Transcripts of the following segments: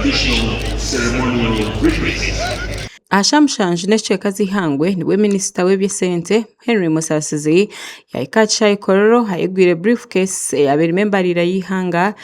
traditional ceremonial briefcase. Aha shaaha mushanju n'ekicweka z'eihangwe nibwo minisita w'eby'esente Henry Musasizi yahika aha kishaayi Kololo ayegwire briefcase eyaaba erimu embarira y'eihanga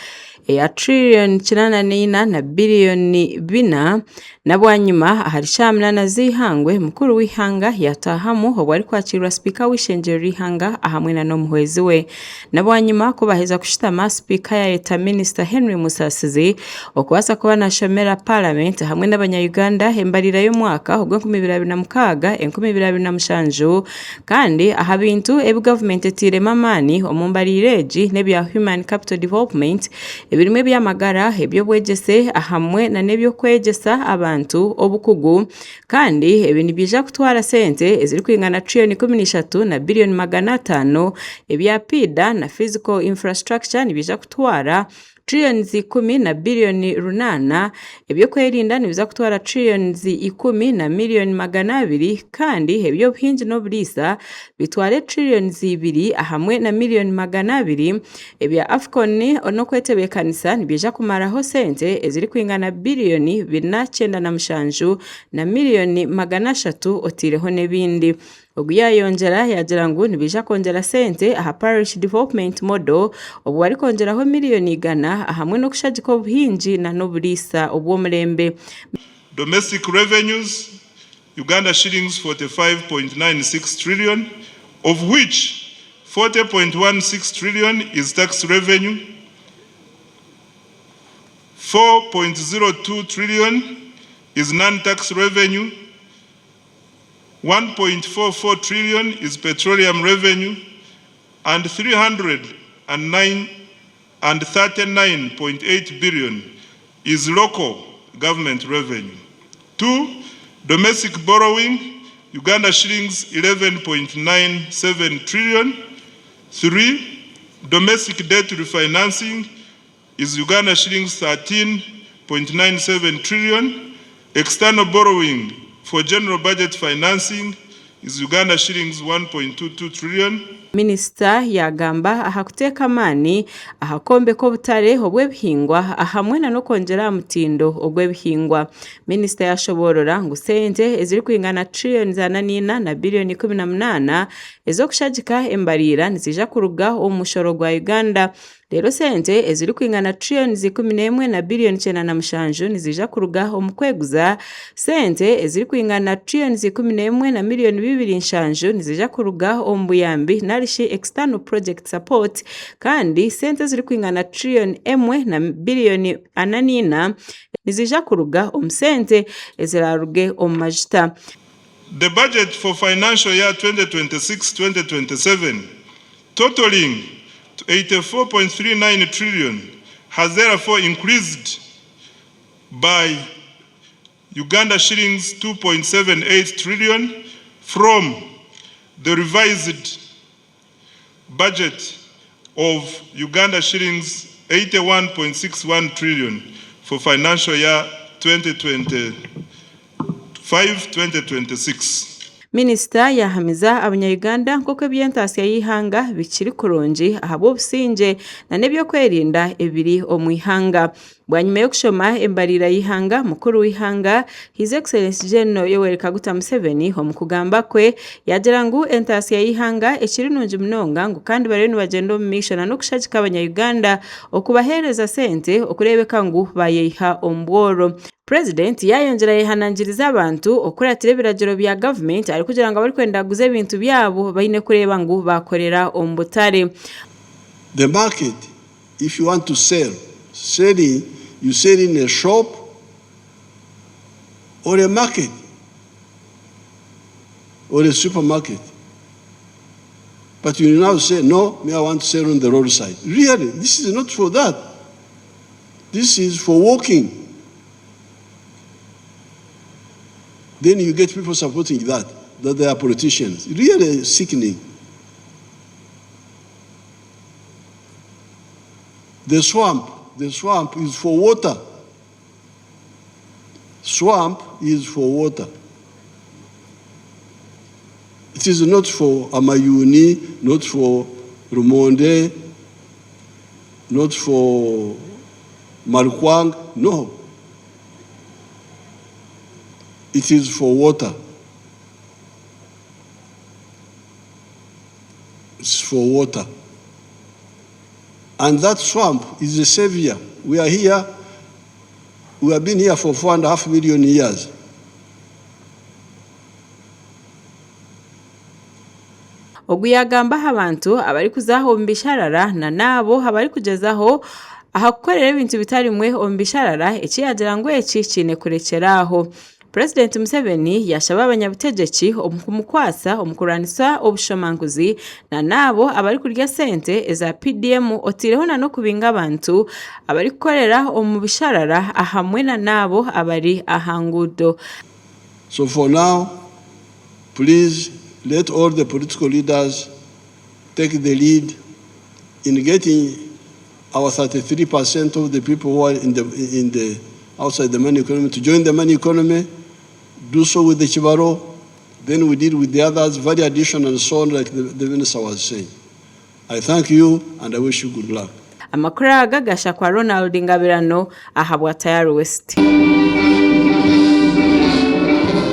eya tiririyoni 84 na biriyoni bina Na bwanyima ahari shaaha munaana z'eihangwe, mukuru w'eihanga yaataahamu obwo arikwakiirwa sipiika w'eishengyero ry'eihanga ahamwe na n'omuhwezi we. Na bwanyima ku baaheza kushutama, sipiika yaayeta minisita Henry Musasizi okubaasa kuba naashomera paramenti hamwe n'abanya Uganda embarira y'omwaka ogw'enkumi ibiri abiri na mukaaga, 2027 kandi aha bintu ebi gavumenti etairemu amaani omu mbarira egi n'ebya Human Capital Development ebirimu eby'amagara, eby'obwegyese ahamwe n'eby'okwegyesa abantu obukugu kandi ebi nibiija kutwara sente ezirikwingana tiriyoni 13 na biriyoni 500, ebya piida na physical infrastructure nibiija kutwara tiriyoni ikumi na biriyoni runaana, eby'okwerinda nibiza kutwara tiriyoni ikumi na miriyoni 200 kandi eby'obuhingi n'oburiisa bitware tiriyoni ibiri ahamwe na miriyoni 200. Ebya AFCON n'okwetebeekanisa nibiija kumaraho sente ezirikwingana biriyoni bina 97 na miriyoni 300 otaireho n'ebindi. Ogu yaayongyera yaagira ngu nibaija kwongyera sente aha Parish Development Model obwo barikwongyeraho miriyoni igana ahamwe n'okushagika obuhingi n'oburiisa obw'omurembe. Domestic revenues, Uganda Shillings 45.96 trillion, of which 40.16 trillion is tax revenue, 4.02 trillion is non-tax revenue, 1.44 trillion is petroleum revenue and 339.8 billion is local government revenue. 2. Domestic borrowing, Uganda shillings 11.97 trillion. 3. Domestic debt refinancing is Uganda shillings 13.97 trillion. External borrowing for general budget financing is Uganda shillings 1.22 trillion. Minisita yaagamba aha kuteeka amaani aha kwombeka obutare obw'ebihingwa ahamwe na n'okwongyera aha mutindo ogw'ebihingwa. Minisita yaashoboorora ngu sente ezirikwingana tiriyoni 44 na biriyoni 18 ez'okushagika embariira niziija kuruga omu mushoro gwa Uganda. Reero sente ezirikwingana tiriyoni 11 na biriyoni 97 niziija kuruga omu kweguza, sente ezirikwingana tiriyoni 11 na miriyoni bibiri nshanju niziija kuruga omu buyambi narishi external project support kandi sente ezirikwingana tiriyoni emwe na biriyoni ana n'ina niziija kuruga omu sente eziraaruge omu majuta. The budget for financial year 2026-2027 totaling to 84.39 trillion has therefore increased by Uganda shillings 2.78 trillion from the revised budget of Uganda shillings 81.61 trillion for financial year 2025-2026. Minisita yaahamiza abanya-Uganda nk'oku eby'entaasya y'eihanga bikiri kurungi ahabw'obusingye n'eby'okwerinda ebiri omu ihanga. Bwanyima y'okushoma embariira y'eihanga, mukuru w'eihanga His Excellency General Yoweri Kaguta Museveni omu kugamba kwe yaagira ngu entaasya y'eihanga ekiri nungi munonga ngu kandi bariyo nibagyenda omu maisho n'okushagika abanya-Uganda okubaheereza sente okureebeka ngu baayeiha omu bworo. Purezidenti yaayongyera yayehanangiriza abantu okukuratira ebiragiro bya gavumenti arikugira ngu abarikwenda kuguza ebintu byabo baine kureeba ngu baakorera omu butare. The market if you want to sell, selling you sell in a shop or a market or a supermarket but you now say no me I want to sell on the roadside really this is not for that this is for walking then you get people supporting that that they are politicians really sickening the swamp the swamp is for water swamp is for water it is not for amayuni not for rumonde not for markwang no. It is for water. It's for water. And that swamp is a savior. We are here, we have been here for 4.5 million years. Ogu yaagamba aha bantu abarikuza omu bisharara na n'abo abarikugyezaho aha kukorera ebintu bitari bimwe omu bisharara eki yaagira ngu eki kiine kurekyera aho. Purezidenti Museveni yaashaba abanyabutegyeki omu kumukwatsa omu kurwanisa obushomankuzi na n'abo abarikurya sente eza PDM oteireho na n'okubinga abantu abarikukorera omu bisharara ahamwe na n'abo abari aha nguudo. So for now, please let all the political leaders take the lead in getting our 33% of the people who are in the, in the, outside the money economy to join the money economy, do so with the Chibaro, then we deal with the others, value addition and so on, like the, the minister was saying. I thank you and I wish you good luck. Amakuru aga gashakwa Ronald Ngabirano ahabwa Tayari West.